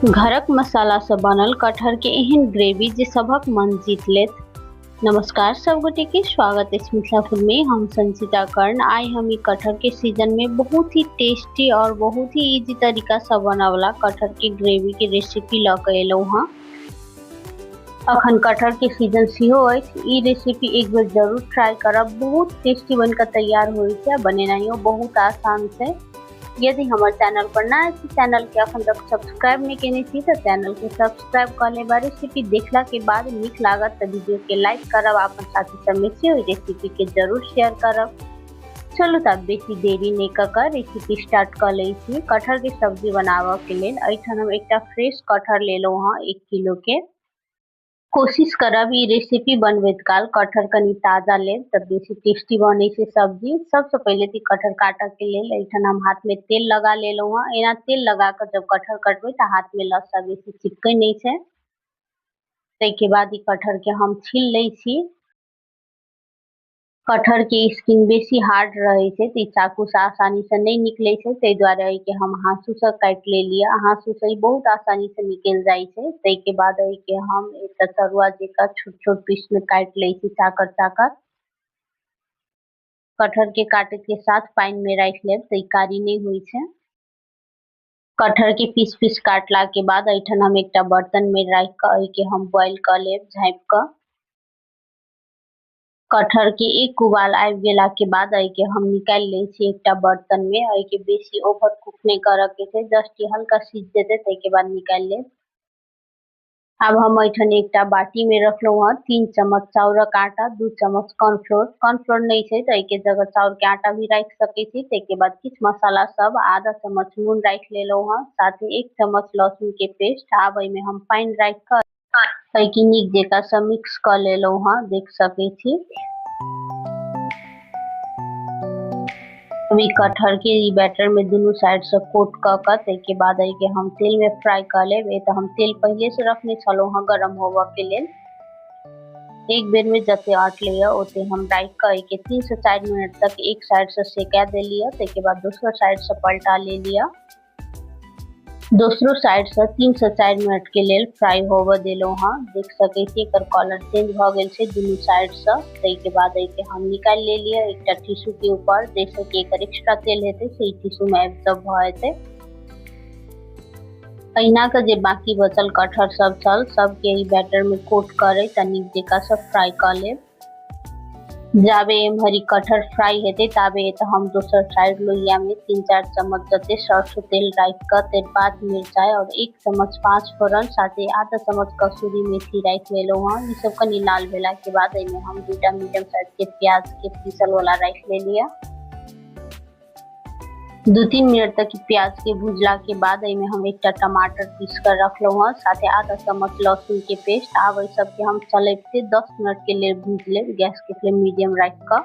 घरक मसाला से बनल कटहर के एहन ग्रेवी जे सभक मन जीत लेत। नमस्कार सब गोटे के स्वागत अछि मिथिला फूड में। हम संचिता कर्ण। आइ हम ई कटहर के सीजन में बहुत ही टेस्टी और बहुत ही इजी तरीका से बनवला कटहर के ग्रेवी के रेसिपी ल के एलहुँ हँ। अखन कटहर के सीजन सेहो अछि। ई रेसिपी एक बेर जरूर ट्राई करब, बहुत टेस्टी बनकर तैयार होइ छै, बनेनाइयो बहुत आसान छै। यदि हमर चैनल पर नया छी, चैनल के अखन तक सब्सक्राइब नहीं केने छी तो चैनल के सब्सक्राइब कर लेब। रेसिपी देखला के बाद नीक लागत तो वीडियो के लाइक करब, अपन साथी सब में से ओहि रेसिपी के जरूर शेयर करब। चलू तब बेसी देरी नहीं कऽ कऽ रेसिपी स्टार्ट कऽ लै छी। कटहर के सब्जी बनाबऽ के लेल एहिठाम हम एकटा फ्रेश कटहर लेलहुँ हँ 1 किलो के। कोशिश करब ई रेसिपी बनबैत काल कटहर कनि ताजा लेब तऽ बेसी टेस्टी बनै छै सब्जी। सबसँ पहिले तऽ कटहर काटऽ के लेल एहिठाम हम हाथ में तेल लगा लेलहुँ हँ। एना तेल लगा कऽ जब कटहर कटबै तऽ हाथ में लस्सा बेसी चिपकै नहि छै। ताहिके बाद ई कटहर के हम छील लै छी। कटहर के स्किन बेसी हार्ड रहे छै तऽ ई चाकू से आसानी से नहीं निकले छै, ताहि दुआरे एहिके हम हाँसू से काटि लेलियै। हाँसू से ई बहुत आसानी से निकलि जाइ छै। ताहिके बाद एहिके हम एकटा तरुआ जकाँ छोट छोट पीस में काटि लै छी, चाकर चाकर। कटहर के काटे के साथ पानि में राखि लेब तऽ ई कारी नहीं होइ छै। कटहर के पीस पीस काटला के बाद एहिठाम हम एकटा बर्तन में राखि कऽ एहिके हम बॉयल कऽ लेब झाँपि कऽ। कटहर के एक उबाल आबि गेला के बाद एहिके हम निकालि लै छी एकटा बर्तन में। एहिके बेसी ओवर कुक नहि करऽ के छै, जस्ट ई हल्का सिझ जेतै ताहिके बाद निकालि लेब। आब हम एहिठाम एकटा बाटी में रखलहुँ हँ 3 चम्मच चाउरक आटा, 2 चम्मच कॉर्नफ्लोर। कॉर्नफ्लोर नहीं छै तऽ एहिके जगह चाउर के आटा भी राखि सकै छी। ताहिके बाद किछु मसाला सब, आधा चम्मच नून राखि लेलहुँ हँ, साथे 1 चम्मच लहसुन के पेस्ट। आब एहिमे हम पानि राखि कऽ एहिके नीक जकाँ से मिक्स कऽ लेलहुँ हँ, देख सकै छी। अभी कटहर के ई बैटर में दुनू साइड से कोट कऽ कऽ ताहिके बाद एहिके हम तेल में फ्राई कऽ लेब। ए तऽ हम तेल पहिले से रखने छलहुँ हँ गरम होबऽ के लेल। एक बेर में जते अटलैया ओते हम राखि कऽ एहिके 3 से 4 मिनट तक एक साइड से सेका देलियै। ताहिके बाद दोसर साइड से पलटा लेलियै। दोसरो साइड से 3 से 4 मिनट के लेल फ्राई होबऽ देलहुँ हँ। देख सकै छी एकर कलर चेंज भऽ गेल छै दुनू साइड से। ताहिके बाद एहिके हम निकालि लेलियै एकटा टिश्यू के ऊपर, जाहिसँ कि एकर एक्स्ट्रा तेल हेतै से ई टिश्यू में एब्जॉर्ब भऽ जेतै। अहिना के जे बाकी बचल कटहर सब छल सबके ई बैटर में कोट करैत आ नीक जकाँ से फ्राई कऽ लेब। जाबे एम्हर ई कटहर फ्राई हेतै ताबे एतऽ हम दोसर साइड लोहिया में 3-4 चम्मच जते सरसों तेल राखि कऽ तेजपात, मिरचाई और 1 चम्मच 5 फोरन, साथे आधा चम्मच कसूरी मेथी राखि लेलहुँ हँ। ई सब कनि लाल भेला के बाद एहिमे हम 2टा मीडियम साइज के प्याज के पीसल वाला राखि लेलियै। 2-3 मिनट तक प्याज के भुजला के बाद एहिमे हम एकटा टमाटर पीस कऽ रखलहुँ हँ, साथे आधा चम्मच लहसुन के पेस्ट। आब एहि सबके हम चलैबते 10 मिनट के लेल भूजि लेब, गैस के फ्लेम मीडियम राखि कऽ।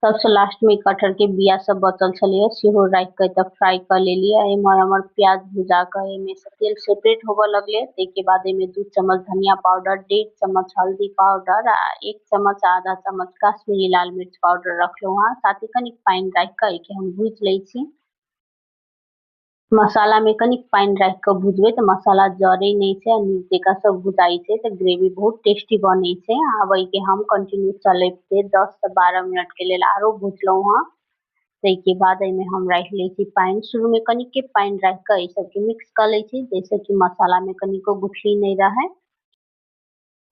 सबसँ लास्ट में कटहर के बिया सब बचल छलैया सेहो राखि कऽ एतऽ फ्राई कऽ लेलियै। एम्हर हमर प्याज भुजा कऽ एहिमे से तेल सेपरेट होबऽ लगलै। ताहिके बाद एहिमे 2 चम्मच धनिया पाउडर, 1.5 चम्मच हल्दी पाउडर आ 1 चम्मच आधा चम्मच काश्मीरी लाल मिर्च पाउडर रखलहुँ हँ। साथे कनिक पानि राखि कऽ एहिके हम भूजि लै छी। मसाला में कनिक पानि राखि कऽ भुजबै तऽ मसाला जरै नहि छै आ नीक जकाँ सब भुजाइ छै तऽ ग्रेवी बहुत टेस्टी बनै छै। आब एहिके हम कंटिन्यू चलैबते 10 से 12 मिनट के लेल आरो भुजलहुँ हँ। ताहिके बाद एहिमे हम राखि लै छी पानि। शुरू में कनिके पानि राखि कऽ एहि सबके मिक्स कऽ लै छी, जाहिसँ कि मसाला में कनिको गुठली नहि रहै।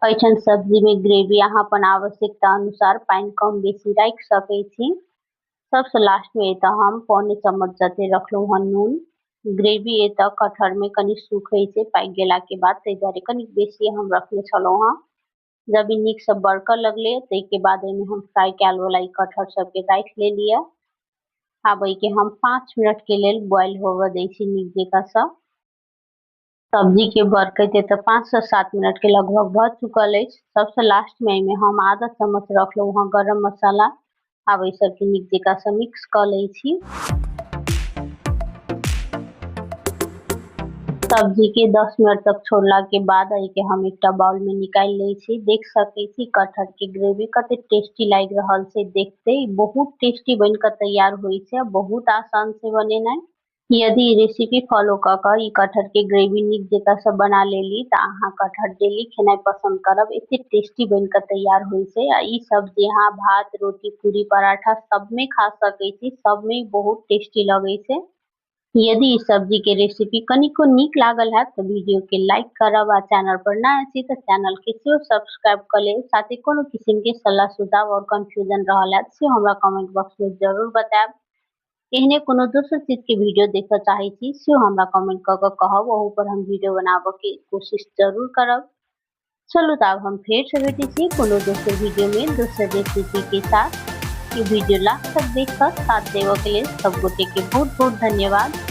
एहिठाम सब्जी में ग्रेवी अहाँ अपन आवश्यकता अनुसार पानि कम बेसी राखि सकै छी। सबसँ लास्ट में एतऽ हम 0.75 चम्मच जते रखलहुँ हँ नून। ग्रेवी एतऽ कटहर में कनि सूखै छै पाकि गेला के बाद, ताहि दुआरे कनि बेसी हम रखने छलहुँ हँ। जब ई नीकसँ बरकऽ लगलै ताहिके बाद एहिमे हम फ्राई कयल वाला ई कटहर सबके राखि लेलियै। आब एहिके हम 5 मिनट के लेल बॉयल होबऽ दै छी नीक जकाँसँ। सब्जी के बरकैत एतऽ 5 से 7 मिनट के लगभग भऽ चुकल अछि। सबसँ लास्ट में एहिमे हम आधा चम्मच रखलहुँ हँ गरम मसाला। आब एहि सबके नीक जकाँसँ मिक्स कऽ लै छी। सब्जी के 10 मिनट तक छोड़ला के बाद एहिके हम एकटा बाउल में निकालि लै छी। देख सकै छी कटहर के ग्रेवी कते टेस्टी लागि रहल छै देखते। बहुत टेस्टी बनि कऽ तैयार होइ छै, बहुत आसान छै बनेनाइ। यदि ई रेसिपी फॉलो कऽ कऽ ई कटहर के ग्रेवी नीक जकाँ सँ बना लेली तऽ अहाँ कटहर डेली खेनाइ पसन्द करब। एते टेस्टी बनि कऽ तैयार होइ छै। आ ई सब्जी अहाँ भात, रोटी, पूरी, पराठा सबमे खा सकै छी, सबमे बहुत टेस्टी लगै छै। यदि ई सब्जी के रेसिपी कनिको नीक लागल हैत तऽ वीडियो के लाइक करब आ चैनल पर नया छी तऽ चैनल के सेहो सब्सक्राइब कऽ लेब। साथे कोनो किसिम के सलाह सुझाव और कंफ्यूजन रहल हैत सेहो हमरा कमेंट बॉक्स में जरूर बतायब। एहने कोनो दोसर चीज के वीडियो देखऽ चाहै छी सेहो हमरा कमेंट कऽ कऽ कहब, ओहू पर हम वीडियो बनाबऽ के कोशिश जरूर करब। चलू तऽ आब हम फेर से भेटै छी कोनो दोसर वीडियो में दोसर रेसिपी के साथ। ई वीडियो लास्ट तक देख कऽ साथ देबऽ के लेल सब गोटे के बहुत बहुत धन्यवाद।